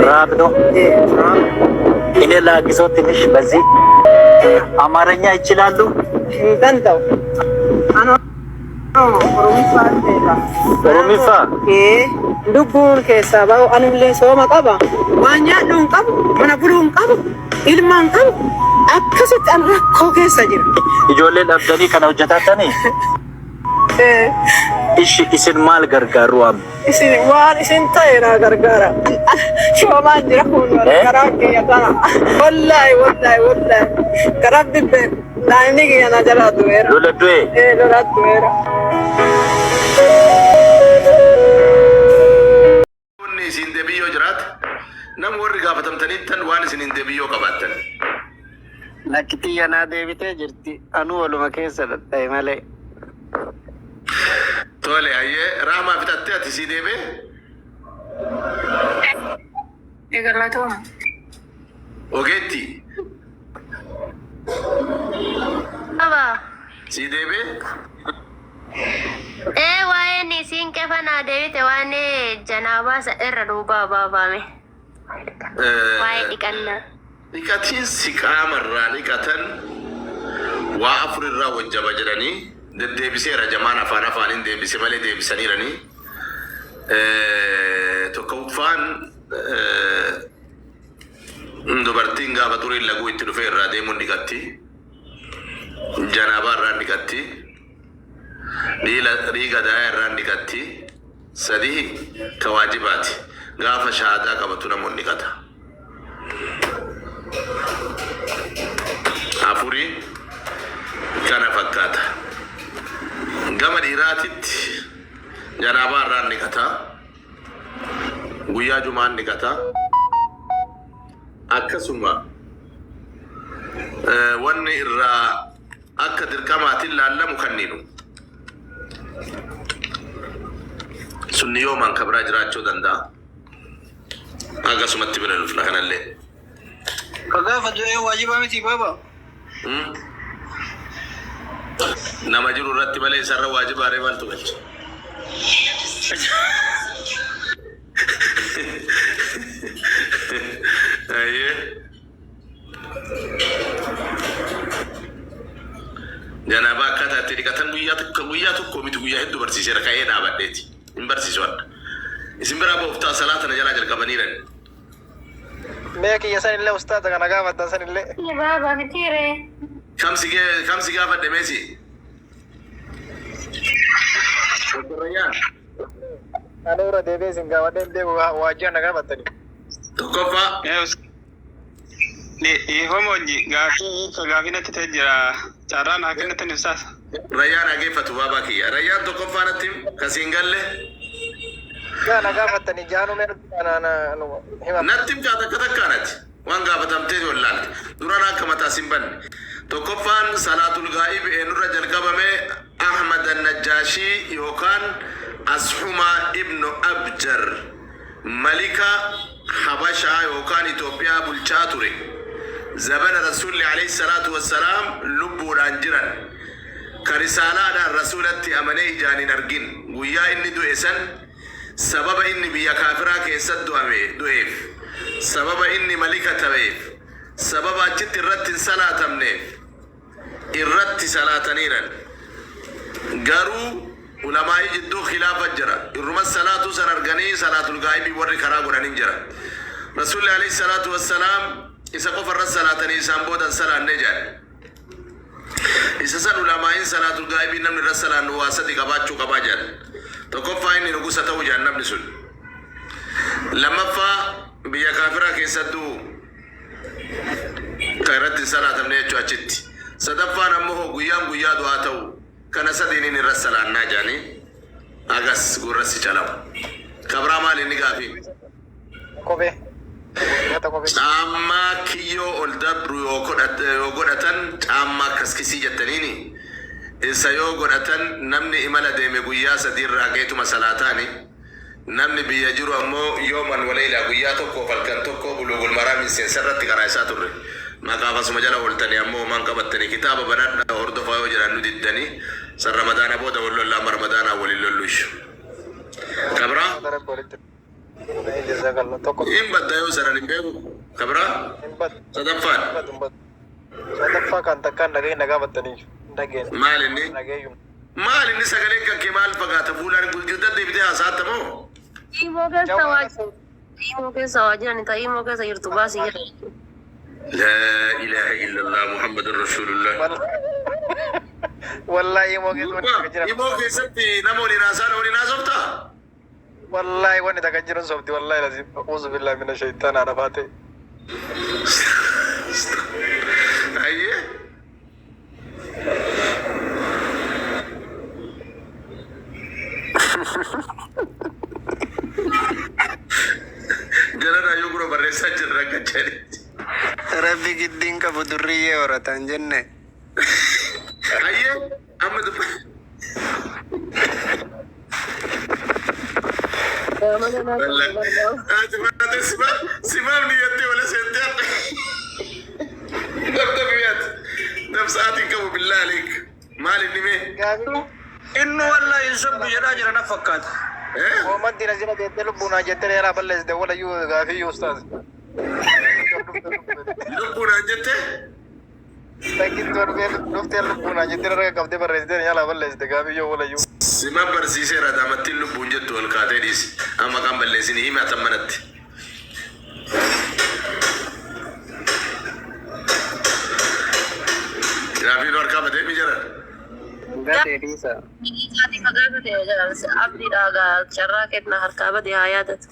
ራብ ነው። እኔ ላግዞ ትንሽ በዚህ አማርኛ ይችላሉ? Hin danda'u. Ano Oromiffaan beeka. Oromiffa? Ee, lubbuun keessaa ba'u anillee sooma qaba. Waan nyaadhu hin qabu, mana buluu hin qabu, ilma hin qabu. Akkasitti an rakkoo keessa jira. Ijoollee dhabdanii kana hojjetatanii? Ee, Ishi isin maal gargaaru amma? Isin waan isin ta'e naa gargaara. Shoomaan jira kun Eh? garaan kiyya kana. Wallaahi wallaahi wallaahi. Garaan bibbeeku. Daa'imni kiyya na jalaa du'eera. Lola du'e? Ee, lolaa du'eera. Wanni isin deebiyyoo jiraate nama warri gaafatamtanii tan waan isin hin deebiyyoo qabaattan. Lakki tiyya naa deebitee jirti. Anuu waluma keessa dhadha'e malee. Tole, hayyee, Raamaa fixattee ati sii deebee? Galatooma. Ogeetti Qaba. sii deebee? Ee, waa'een isiin qefa naa deebite, waan janaabaa isa irra duubaa baafame. Waa'ee dhiqannaa. Dhiqatiinsi qaamarraa dhiqatan waa afur irraa wajjaba jedhanii deddeebiseera. Jamaan afaan afaaniin deebise malee deebisaniiranii. Tokkoffaan, dubartiin gaafa xuriin laguu itti dhufe irraa deemuun dhiqatti. Janaabaa irraan dhiqatti. Dhiiga daayaa irraan dhiqatti. Sadii ka waajibaati. Gaafa shahaadaa qabatu namoonni dhiqata. Afurii kana fakkaata. Gama dhiiraatitti janaabaa irraan dhiqata. Guyyaa jumaan dhiqata. Akkasuma wanni irraa akka dirqamaatiin laallamu kanniinu. Sunni yoomaan ka biraa jiraachuu danda'a. Akkasumatti bira dhufna kanallee. Ka gaafa du'ee waajibaa miti baaba. Nama jiru irratti malee isarra waajibaaree maaltu galcha? Ayyee. Janaabaa akkaataa itti dhiqatan guyyaa tokko, guyyaa tokko miti, guyyaa hedduu barsiiseera, ka'ee dhaabadheeti. Hin barsiisu adda. Isin biraa ba'uuf ta'a salaata na jalaa jalqabaniiran. Mee kiyya sanillee ustaaza kana gaafadha sanillee. Baaba mitiiree. Kam si gaafadhe meesi? Dr. Rayyaan. Ani irra deebi'ee isin gaafadhee hin beeku, waajjira na gaafattani. Tokkoffaa. Dhiifama wajji, gaaffii natti ta'e jira. Carraan haa kennatan ibsaas. Rayyaan hageeffatu baabaa kiyya. Rayyaan, tokkoffaa natti kasiin galle. Gaa na gaafattani jaanuu mee na na hima. Natti himkaa takka takkaanati. Waan gaafatamtee wallaalte. Duraan akka mataa sin banne. Tokkoffaan, salaatul gaa'ib eenyurra jalqabame? Ahmad an-Najjaashii yookaan Ashumaa ibnu Abjar, malika Habashaa yookaan Itoophiyaa bulchaa ture. Zabana Rasuulli alayhi salaatu wassalaam lubbuudhaan jiran. Ka risaalaadhaan Rasuulatti amanee ijaan hin argin. Guyyaa inni du'e san sababa inni biyya kaafiraa keessatti du'ame du'eef, sababa inni malika ta'eef, sababa achitti irratti hin salaatamneef irratti salaataniiran. Garuu ulamaa'ii jidduu khilaafa jira. Irruma salaatuu san arganii salaatul gaa'ibii warri karaa godhanin jira. Rasuulli alayhi salaatu wassalaam isa qofa irra salaatanii isaan booda hin salaanne jedhan. Isa san ulamaa'iin salaatul gaa'ibii namni irra salaannu waa sadi qabaachuu qabaa jedhan. Tokkoffaa, inni nugusa ta'uu jedhan namni sun. Lammaffaa, biyya kaafiraa keessattuu kan irratti hin salaatamne jechuu achitti. Sadaffaan ammoo guyyaan guyyaa du'aa ta'u. Kana sadiiniin irra salaannaa jedhanii agas gurrassi calamu. Kabraa maali inni gaafii? Kophee. Uffata kophee. Caammaa kiyyoo ol dabru yoo godhatan, caammaa kaskisii jettaniini, isa yoo godhatan namni imala deeme guyyaa 3 irraa ka'eetuma salaataani. Namni biyya jiru ammoo yooman waleelaa, guyyaa tokkoof halkan tokko. Buluugul Maraamiin seensa irratti karaa isaa turre. Maqaaf asuma jala ooltanii ammoo homaan qabattanii kitaaba banadha hordofaa yoo jedhan nu diddanii. San Ramadaana booda wal lolla, amma Ramadaanaa waliin lolluushu. Kabraa. Jazakallah. Tokko Hin badda yoo sanan hin beeku. Kabira hin badu. sadaffaan Hin badu hin badu. Sadaffaa kan takkaan dhageenye na gaafattanii hin dhageenye. maal inni? Dhageeyyu. Maal inni sagaleen kan kee maal fagaata fuulaan guddaa deebitee haasa'atta moo? Imoo keessa waa imoo keessa waa jiran ta'e imoo keessa jirtu baasii jedha. Laa ilaaha illallah Muhammadun Rasulullah. Wallahi imoo keessa wanni takka jira. Imoo keessatti nama waliin haasa'an waliin haasoftaa? Wallahi wanni takka jiru sobdi wallahi lazim. A'uuzu billahi mina shaytaana arafaate. Ayyee. Jala yoo gura barreessaa jirra akka jedhetti. Rabbi giddiin qabu durriyyee horatan jenne. Ayyee amma dubba. Ati baate simaaf niyyattee wala seentee hadha. Dabta biyyaati. Dab sa'aatiin qabu billaa aleek. Maal inni mee? Innu wallahi hin sobdu jedhaa jira na fakkaata. Muhammad dina jira jettee lubbuun jettee dheeraa balleessite wala iyyuu gaafii iyyuu ustaaz. Lubbuudhaan jettee? Takkittuu dhuftee lubbuun jettee dheeraa qabdee barreessitee nyaalaa balleessite gaafii iyyuu wala iyyuu. Sima barsiiseera daamattiin lubbuun jettu ol kaatee dhiisi. Amma kan balleessini himi atan manatti. Gaafii nu harkaa batee mi jiran? Gatee dhiisa. Isaatii ka gaafate abdiidha gaa carraa kenna harkaa bade haa yaadatu.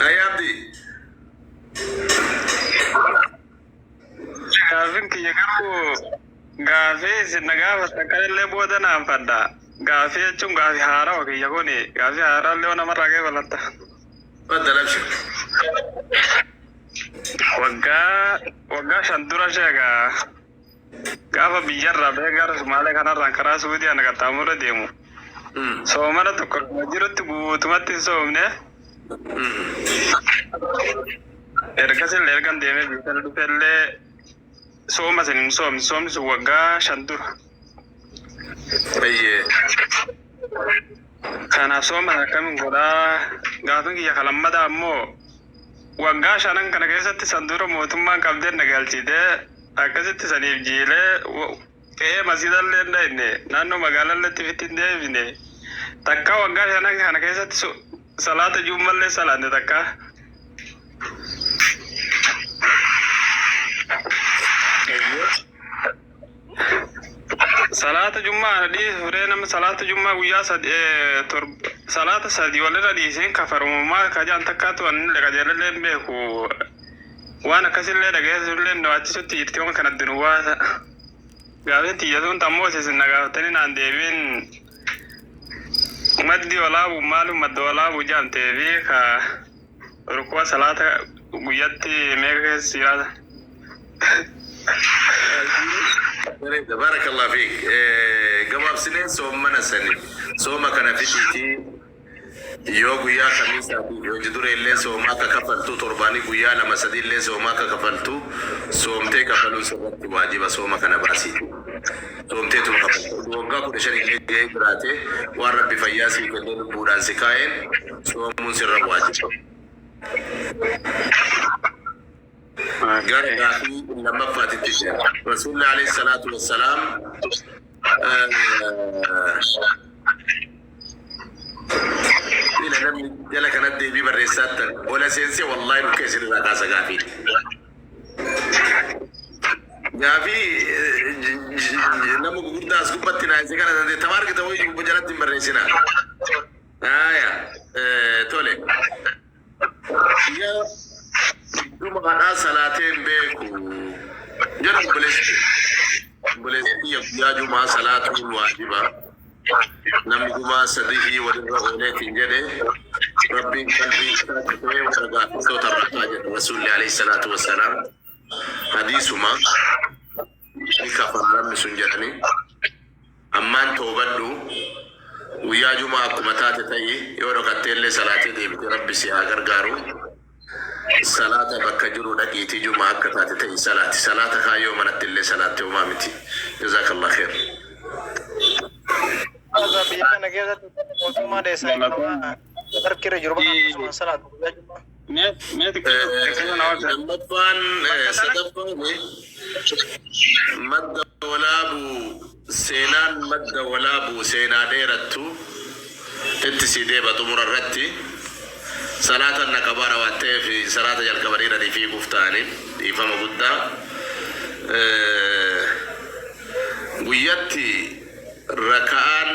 Ayyee Abdii. Gaafin kiyya garuu gaafii isin na gaafattan kanillee booda naan fadha. Gaafii jechuun gaafii haarawa kiyya kuni gaafii haaraallee namarraa qeebalatta. Faddal abshir. Waggaa 5 dura sheegaa gaafa biyyarraa bahee gara Sumaalee kanarraan karaa Suudii ana qaxxaamura deemu. Soomana tokko jirutti guutumatti hin soomne. Ergasillee ergan deemee biyya sana dhufellee sooma sin hin soomne soomni sun waggaa 5 dura. Ayyee. Kanaaf sooma akkamiin godhaa gaafin kiyya kalammadaa ammoo waggaa shanan kana keessatti san dura mootummaan qabdee na galchitee akkasitti saniif jiilee qe'ee masiidallee hin dhayne naannoo magaalalleetti fitti hin deebine takka waggaa shanan kana keessatti salaata jummallee salaanne takka. Salaata jummaa ana dhiisuu nama salaata jummaa guyyaa sadi salaata sadi walirra dhiiseen kafarummaa kajaan takkaatu ani qajeelallee hin beeku waan akkasillee dhageessullee nu achisutti jirti waan kana addunu waasa. Gaafin tiyyatuun tammoo isin na gaafatanii naan deebiin maddi walaabu maalu madda walaabu jaamtee fi ka rukuwa salaata guyyatti meeqa keessa jiraata. Bareeda barakallah fiik. Gabaabsinee soomana sani sooma kana fixiitii yoo guyyaa kamiisaatiif yoo dura illee sooma akka kafaltu torbaanii guyyaa lama sadii illee sooma akka kafaltu soomtee kafaluun sirratti waajiba sooma kana baasiiti. Soomteetuma kafaltu. Waggaa 15 illee gahee jiraate waan rabbi fayyaa sii kennee lubbuudhaan si kaa'een soomuun sirra waajiba. Gara gaafii lammaffaatitti jira. Rasuulli alayhi salaatu wassalaam ila namni jala kanatti deebii barreessaattan ola seensee wallahi dhukkee isinirraa kaasa gaafii. Gaafii nama gurguddaa as gubbatti naasee kana dandeetta argita wayii jalatti hin barreessina. Aya tole. Yaa Jumaadhaa salaatee hin beeku. Jedhu obboleessi. Obboleessi kiyya guyyaa jumaa salaatuun waajiba. Namni jumaa sadihii walirra ooleetiin jedhe rabbiin qalbii isaa cufee warra gaaffistoota irraa jedha Rasuulli alayhi salaatu wassalaam. Hadiisuma ni kafara namni sun jedhanii. Ammaan toobadhu guyyaa jumaa akkuma taate ta'i yoo dhokattee illee salaatee deebite rabbi si haa gargaaru. Salaata bakka jiru dhaqiitii jumaa akka taate ta'i salaati. Salaata kaayyoo manatti illee salaatte homaa miti. Jazakallah khair. Biyya kana keessatti mootummaa dheessaa Harki irra jiru bakka akkasumaan salaatu guyyaa Jummaa. Mee mee xiqqoo na wajjin. Lammaffaan, sadaffaan, Madda Walaabuu seenaan Madda Walaabuu seenaa dheerattu itti sii deeba. Xumura irratti salaatan na qabaara waan ta'eef salaata jalqabaniiranii fiiguuf ta'anii dhiifama guddaa. Guyyatti raka'aan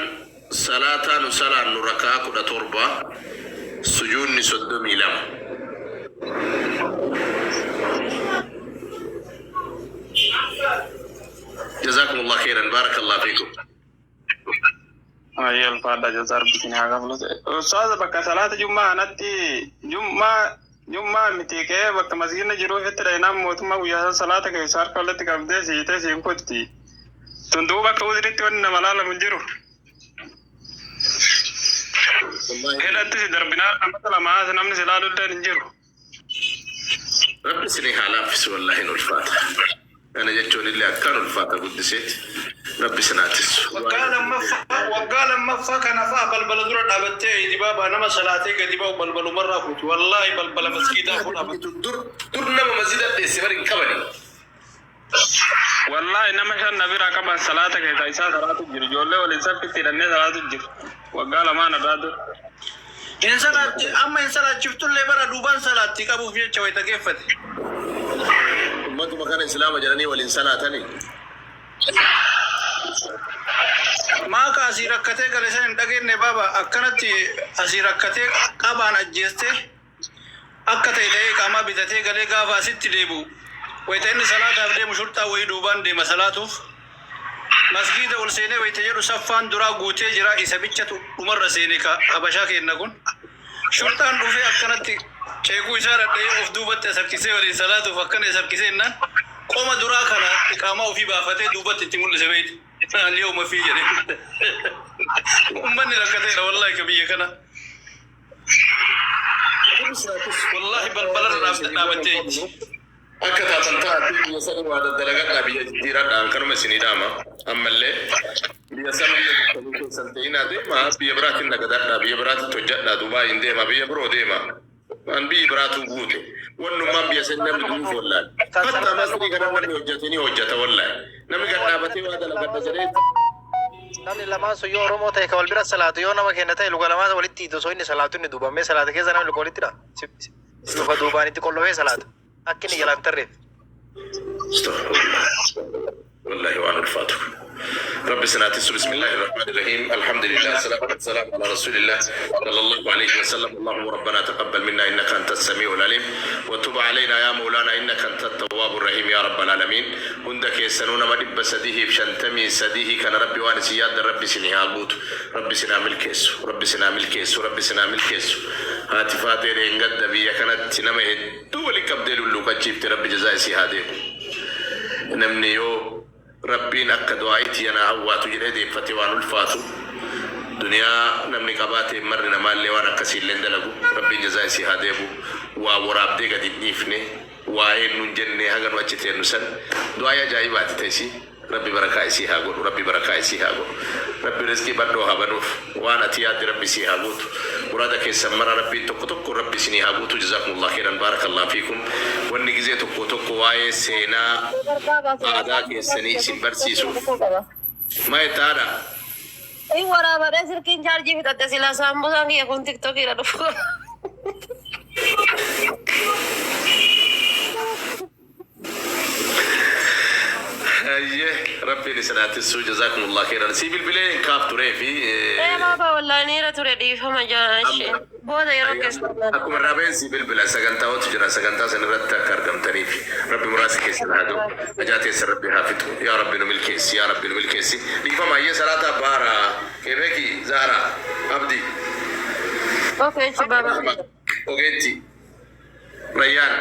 salaataa nu salaannu raka'aa 17, sujuudni 32. جزاكم الله خيرا، بارك الله فيكم. Ayyee, ulfaadha, jazaa rabbitiin haa kafalatu. Ustaaza, bakka salaata Jummaa kanatti Jummaa miti ka'ee bakka masgiidni jiru ofitti dhayinaan mootummaa guyyaa san salaata keessa harka walitti qabdee siitee siin kutti. Tun duuba akka uzritti wanni nama laalamu hin jiru. Hidhatti si darbinaa namoota lamaa namni si laalu illee hin jiru. Rabbi isinii haa laaffisu, wallaahi hin ulfaata. Kana jechuun illee akkaan ulfaata guddiseeti. Rabbi isin haa tissu. Waggaa lammaffaa kana fa'a balbala dura dhaabattee dibaabaa nama salaatee gadi ba'u balbalumarraa fuuti. Wallaahi balbala masgiidaa fuudha. Dur dur nama masjida dheesse bari hin qabani. Wallaahi nama shan na bira qaban salaata keessa isaa salaatu jiru. Ijoollee waliin saffitti hidhannee salaatu jiru. Waggaa lamaan irraa dur. Hin salaatti, amma hin salaachiftullee bara duubaan salaatti qabuuf jecha wayita geeffate. Ummatuma kana Islaama jedhanii waliin salaatanii. Maaka asii rakkatee gale san hin dhageenye baaba, akkanatti asii rakkatee qabaan ajjeeste akka ta'e ta'ee qaamaa bitatee galee gaafa asitti deebi'u wayita inni salaataaf deemu shurxaa wayii duubaan deema salaatuuf masgiida ol seenee wayita jedhu saffaan duraa guutee jira, isa bichatu dhumarra seene. Ka habashaa kenna kun shurxaan dhufee akkanatti ceekuu isaa dhadha'ee of duubatti as harkisee waliin salaatuuf akkana isa harkisee innaan qoma duraa kana qaamaa ofii baafatee duubatti itti mul'ise beeyti. Aliyoo mafii jedhee. Uummanni rakkateera wallahi ka biyya kana. Wallahi balbala dhaabattee jechi. Akka taatan taatee biyya sanii waa daddalagadhaa, biyya jijjiiradhaan kanuma isinii dhaama. Ammallee biyya san biyya jirtanii keessan ta'inaa deema, biyya biraatiin nagadadhaa, biyya biraatti hojjedhaa, Dubaay hin deema, biyya biroo deema. Waan biyyi biraatu guute. Wannummaan biyya sanii namni duuf wallaale. Hatta Masrii kana namni hojjete ni hojjeta wallahi. Namni gad dhaabatee waa dalagadha jedhee Namni lamaan sun yoo Oromoo ta'e ka wal bira salaatu, yoo nama keenya ta'e luka lamaan walitti hiitu, osoo inni salaatu inni duubamee salaata keessa namni luka walitti dha. Luka duubaan itti qollofee salaata. Akka inni jalaan tarreef. Astaghfirullah. Wallahi waan ulfaatu. Rabbi sinaatisu. بسم الله الرحمن الرحيم، الحمد لله، الصلاة والسلام على رسول الله صلى الله عليه وسلم. اللهم ربنا تقبل منا إنك أنت السميع العليم وتب علينا يا مولانا إنك أنت التواب الرحيم يا رب العالمين. Hunda keessanuu nama 353 kana Rabbi waan isin yaaddan Rabbi isinii haa guutu. Rabbi isinaa milkeessu. Rabbi isinaa milkeessu. Rabbi isinaa milkeessu. Haati Faatee dheengadda biyya kanatti nama hedduu waliin qabdee lulluuqachiifte, Rabbi jazaa isii haa deemu. Namni yoo Rabbiin akka du'aa'itti yanaa hawwaatu jedhee deeffate waan ulfaatu. Duniyaa namni qabaate marri namaallee waan akkasii illee dalagu. Rabbiin jazaa isii haa deebu. Waa waraabdee gadi hin dhiifne. Waa'ee nun jenne haga nu achi teennu san du'aa'ii ajaa'ibaati ta'isii. Rabbi barakaa isii haa godhu. Rabbi barakaa isii haa godhu. Rabbi rizqii badhoo haa banuuf. Waan ati yaadde Rabbi isii haa guutu. Muraada keessan mara Rabbiin tokko tokko Rabbi isinii haa guutu. جزاكم الله خيرا، بارك الله فيكم. Wanni gizee tokko tokko waa'ee seenaa aadaa keessanii isin barsiisuuf. Maa ittaadha? In waraabadhee silkiin chaarjii fixatte, sila saambusaan kiyya kun TikTokiidha dhufu. Ayyee, Rabbiin isin haa tissu. جزاكم الله خيرا. Si bilbilee hin kaaf turee fi Ee baaba, wallaahi niira ture, dhiifama jaashee. Booda yeroo keessa. Akkuma irraa ba'een si bilbila, sagantaawwatu jira, sagantaa san irratti akka argamtaniif. Rabbi muraasa keessan haa ga'u, ajaa teessan Rabbi haa fixu. Yaa Rabbi nu milkeessi, yaa Rabbi nu milkeessi. Dhiifama, ayyee, salaata baara Kebeeki Zahra Abdi. Okay, jechuun baaba. Ogeetti Rayyaan.